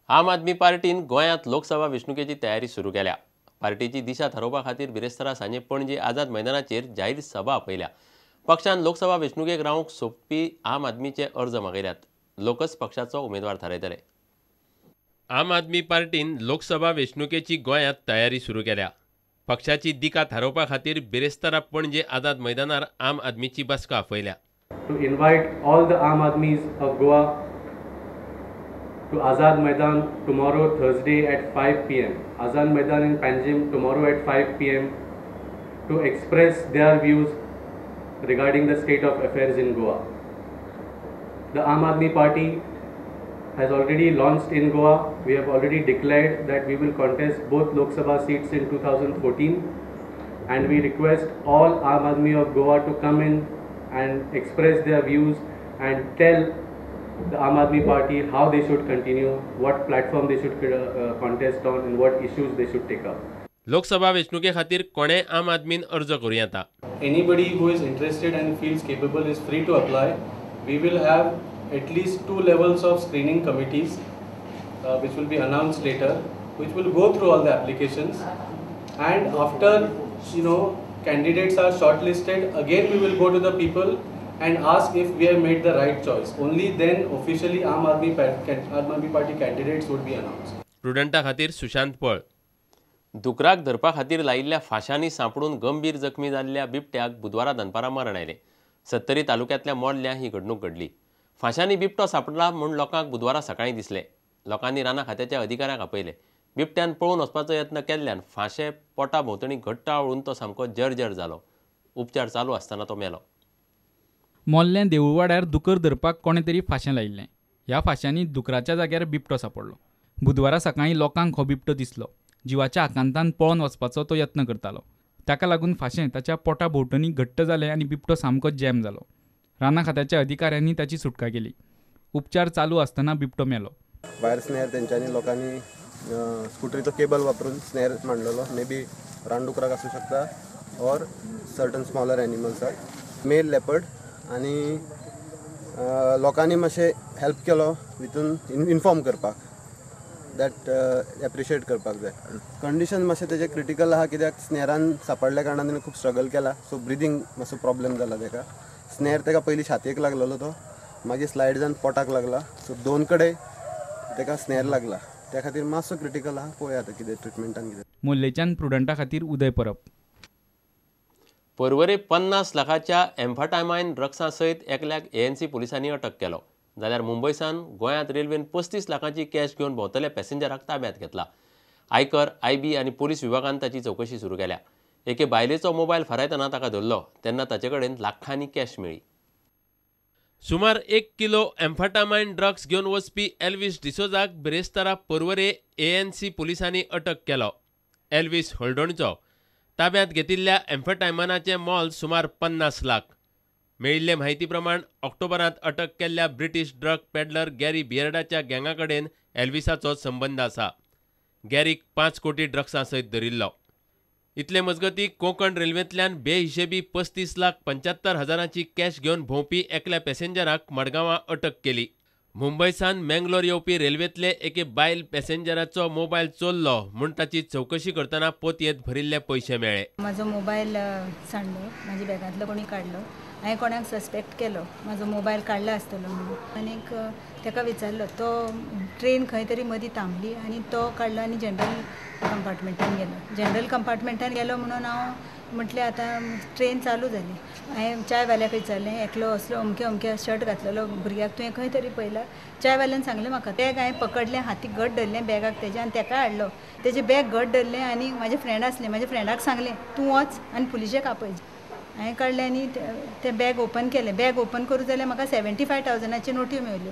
आम आदमी पार्टीन गोंयांत लोकसभा वेंचणुकेची तयारी सुरू केल्या. पार्टीची दिशा थारोवपा खातीर बिरेस्तारा सांजे पणजे आझाद मैदानाचेर जाहीर सभा आपयल्या. पक्षान लोकसभा वेंचणुकेक रावंक सोदपी आम आदमीचे अर्ज मागयल्यात. लोकच पक्षाचो उमेदवार थारायतले. आम आदमी पार्टीन लोकसभा वेंचणुकेची गोंयांत तयारी सुरू केल्या. पक्षाची दिका थारोवपा खातीर बिरेस्तारा पणजे आझाद मैदानार आम आदमीची बसका आपयल्या. To invite all the Aam Aadmis of Goa to Azad Maidan tomorrow Thursday at 5 p.m. Azad Maidan in Panjim tomorrow at 5 p.m. to express their views regarding the state of affairs in Goa. The Aam Aadmi Party has already launched in Goa. We have already declared that we will contest both Lok Sabha seats in 2014, and we request all Aam Aadmi of Goa to come in and express their views and tell the Aam Aadmi Party how they should continue, what platform they should contest on, and what issues they should take up. Lok Sabha वेंचणुके खातीर कोणे आम आदमीन अर्ज करूं येता. Anybody who is interested and feels capable is free to apply. We will have at least 2 levels of screening committees, which will be announced later, which will go through all the applications, and after candidates are shortlisted, again we will go to the people and ask if we have made the right choice. Only then officially Aam Aadmi Party candidates would be announced. प्रुडंटा खातीर सुशांत पळ. दुकराक धरपा खातीर लायिल्ल्या फांशांनी सांपडून गंभीर जखमी जाल्ल्या बिबट्याक बुधवारा दनपारां मरण आयलें. सत्तरी तालुक्यांतल्या मोडल्या ही घडणूक घडली. फांशांनी बिबटो सांपडला म्हूण लोकांक बुधवारा सकाळीं दिसलें. लोकांनी रानां खात्याच्या अधिकाऱ्यांक आपयले. बिबट्यान पळून वचपाचो यत्न केल्ल्यान फांशे पोटा भोंवतणी घट्ट आवळून तो सामको जर्जर जालो. उपचार चालू आसतना तो मेलो. मोल्लें देवूळवाड्यार दुकर धरपाक कोणें तरी फांशें लायिल्लें. ह्या फांशांनी दुकराच्या जाग्यार बिबटो सांपडलो. बुधवारा सकाळीं लोकांक हो बिबटो दिसलो. जिवाच्या आकांतान पळोवन वचपाचो तो यत्न करतालो. ताका लागून फांशें ताच्या पोटा भोंवतणी घट्ट जालें आनी बिबटो सामको जॅम जालो. रानां खात्याच्या अधिकाऱ्यांनी ताची सुटका केली. उपचार चालू आसतना बिबटो मेलो. वायर स्नेर तेंच्यांनी लोकांनी स्कुटरीचो केबल वापरून स्नेर मांडलेलो. मे बी रानडुकराक आसूं शकता ऑर सर्टन स्मॉलर एनिमल्साक. मेल लेपर्ड आनी लोकांनी मातशें हेल्प केलो वितून इन्फॉर्म करपाक, that appreciate करपाक जाय. कंडिशन मातशें तेजें क्रिटिकल आहा कित्याक स्नेरान सांपडल्या कारणान तेणें खूब स्ट्रगल केला. सो ब्रिदींग मातसो प्रॉब्लेम जाला तेका. स्नेर तेका पयलीं छातयेक लागलेलो, तो मागीर स्लायड जावन पोटाक लागला. सो दोन कडेन तेका स्नेर लागला, त्या खातीर मातसो क्रिटिकल आहा. पळोवया आतां कितें ट्रिटमेंटान कितें. मोल्लेच्यान प्रुडंटा खातीर उदय परब. पर्वरे 50 लाखाच्या एम्फाटामायन ड्रग्सां सयत एकल्याक एएनसी पुलिसांनी अटक केलो. जाल्यार मुंबयसान गोंयांत रेल्वेन 35 लाखांची कॅश घेवन भोंवतल्या पॅसेंजराक ताब्यांत घेतला. आयकर, आयबी आनी पोलीस विभागान ताची चवकशी सुरू केल्या. एके बायलेचो मोबायल फारायतना ताका धरलो तेन्ना ताचे कडेन लाखांनी कॅश मेळ्ळी. सुमार 1 किलो एम्फाटामायन ड्रग्स घेवन वचपी एल्विस डिसोजाक बिरेस्तारा पर्वरे एएनसी पुलिसांनी अटक केलो. एल्विस हळदोणचो. ताब्यांत घेतिल्ल्या एम्फेटायमनाचें मोल सुमार 50 लाख. मेळिल्ले म्हायती प्रमाण ऑक्टोबरांत अटक केल्ल्या ब्रिटीश ड्रग पेडलर गॅरी बियर्डाच्या गँगा कडेन एल्विसाचो संबंद आसा. गॅरीक 5 कोटी ड्रग्सां सयत धरिल्लो. इतले मजगती कोंकण रेल्वेंतल्यान बेहिशेबी 35,75,000 कॅश घेवन भोंवपी एकल्या पॅसेंजराक मडगांवां अटक केली. मुंबयसान मेंगलोर येवपी रेल्वेंतले एके बायल पॅसेंजराचो मोबायल चोरलो म्हूण ताची चवकशी करतना पोतयेंत भरिल्ले पयशे मेळ्ळे. म्हाजो मोबायल सांडलो, म्हाज्या बॅगांतलो कोणी काडलो. हांवें कोणाक सस्पेक्ट केलो म्हाजो मोबायल काडला आसतलो म्हणून, आनीक ताका विचारलो. तो ट्रेन खंय तरी मदीं थांबली आनी तो काडलो आनी जनरल कंपार्टमेंटान गेलो. जनरल कंपार्टमेंटान गेलो म्हणून हांव म्हटलें आतां ट्रेन चालू जाली. हांवें चायवाल्याक विचारलें, एकलो असलो अमके अमके शर्ट घातलेलो भुरग्याक तुवें खंय तरी पळयला. चायवाल्यान सांगलें म्हाका. बॅग हांवें पकडलें, हातीक घट धरलें बॅगाक तेजें आनी तेका हाडलो. तेजें बॅग घट धरलें आनी म्हाजें फ्रेंड आसलें, म्हाज्या फ्रेंडाक सांगलें तूं वच आनी पुलिशेक आपय. हांवें काडलें आनी तें बॅग ओपन केलें. बॅग ओपन करूं जाल्यार म्हाका 75,000 नोट्यो मेळ्ळ्यो.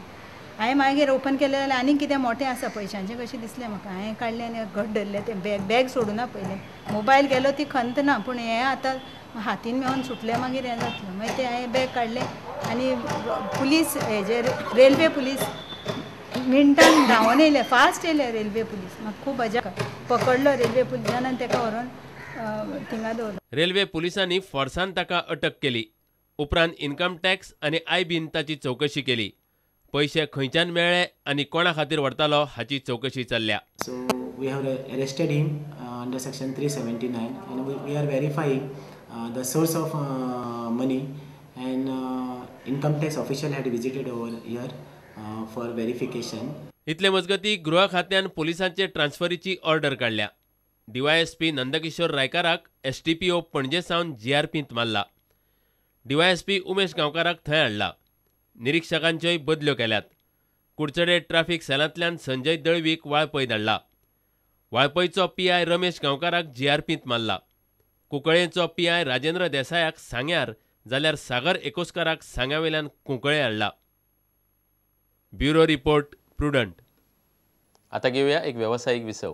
हांवें मागीर ओपन केलें जाल्यार आनीक कितें मोटें आसा पयशांचें कशें दिसलें म्हाका. हांवें काडलें आनी घट धरलें तें बॅग. बॅग सोडूना पयलें. मोबायल गेलो ती खंत ना, पूण हें आतां हातीन मेळोन सुटलें मागीर हें जातलें. मागीर तें हांवें बॅग काडलें आनी पुलीस हेजेर रेल्वे पुलीस मिनटान धांवोन येयले, फास्ट येयले रेल्वे पुलीस. म्हाका खूब मजा पकडलो रेल्वे पुलिसान आनी तेका व्हरोन थिंगा दवरलो. रेल्वे पुलिसांनी फोर्सान ताका अटक केली. उपरांत इन्कम टॅक्स आनी आयबीन ताची चवकशी केली. पयशे खंयच्यान मेळ्ळे आनी कोणा खातीर व्हरतालो हाची चवकशी चल्ल्या. So we have arrested him under section 379 and we are verifying the source of money and income tax official had visited over here for verification. इतले मजगती गृह खात्यान पोलिसांचे ट्रान्सफरीची ऑर्डर काडल्या. डीवायएसपी नंदकिशोर रायकाराक एसडीपीओ पणजे सावन जीआरपींत मारला. डीवायएसपी उमेश गांवकाराक थंय हाडला. निरीक्षकांच्योय बदल्यो केल्यात. कुडचडे ट्राफिक सेलांतल्यान संजय दळवीक वाळपय धाडला. वाळपयचो पीआय रमेश गांवकाराक जीआरपींत मारला. कुंकळेचो पीआय राजेंद्र देसायाक सांग्यार जाल्यार सागर एकोस्काराक सांग्यावेल्यान कुंकळे हाडला. Bureau report, Prudent. आतां घेवया एक वेवसायीक विसव.